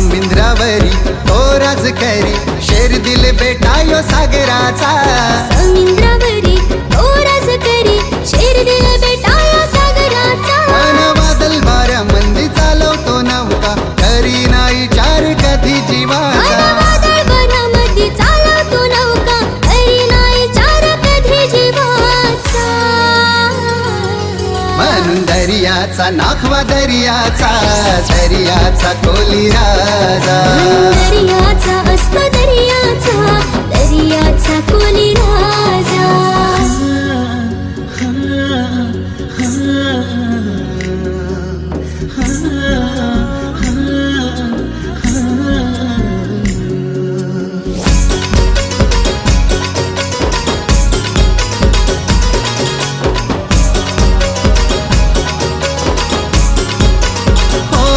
समुद्रावरी तो राज करी, शेर दिल बेटायो सागराचा. समुद्रावरी तो राज करी, शेर दिल बेटाया सागराचा. अन वादल वाऱ्या मंदी चालवतो नौका, करी नाही चार कधी जीवाचा. वादळ वाऱ्यामध्ये चालवतो नौका, करी नाही चार कधी जीवाचा. म्हणून दर्याचा नाखवा दर्याचा, दर्याचा कोली राजा. दर्याचा असतो दर्याचा, दर्याचा.